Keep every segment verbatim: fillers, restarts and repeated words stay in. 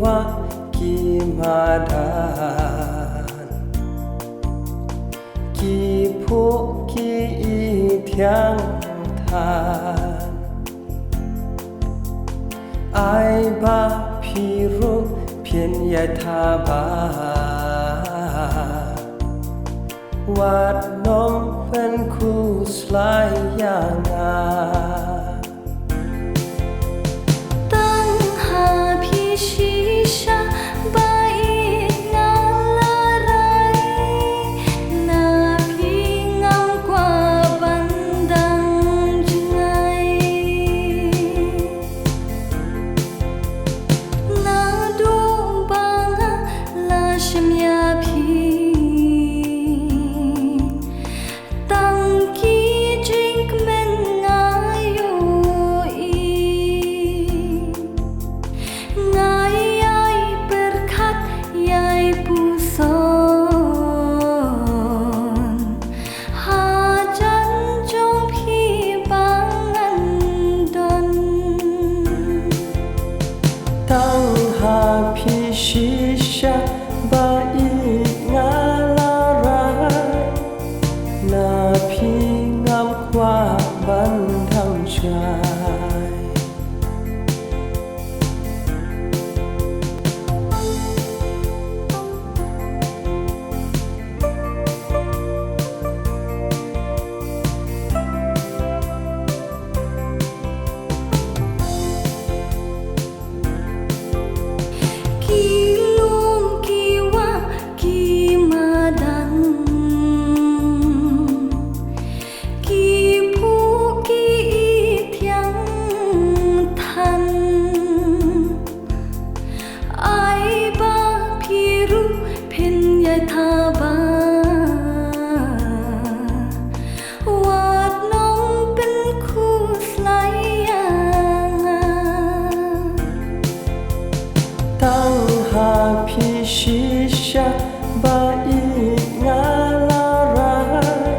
wah ki madan, ki phuh ki i thiang than. Ai ba phi ruh phin ïai thaba, wat nym pynkhuslai ïa nga. Tang ha phi shisha ba ïeit nga la rai, na phi ngam kwah ban dang jngai. Naduh ba nga la shem ïa phi, tang ki jingkmen nga ïohi. Nga ïai pyrkhat ïai puson hajan jong phi ba ngan don. Tang ha phi shisha ba ïeit nga la rai, na phi ngam kwah ban dang jngai. Ki lum ki wah ki madan, ki phuh ki i thiang than. Ai ba phi ruh phin ïai thaba, wat nym pynkhuslai ïa nga. Tang ha phi shisha ba ïeit nga la rai,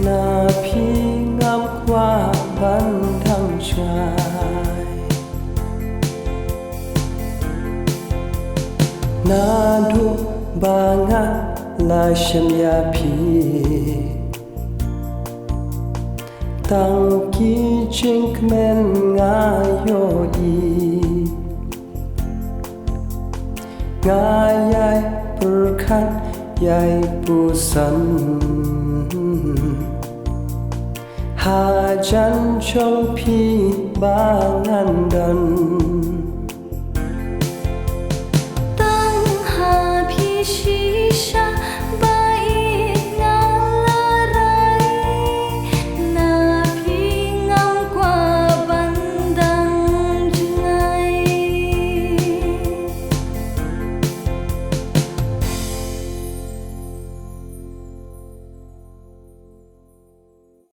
na phi ngam kwah ban dang jngai. Naduh ba nga la shem ïa phi, tang ki jingkmen nga ïohi. Nga ïai pyrkhat ïai puson hajan jong phi ba ngan don.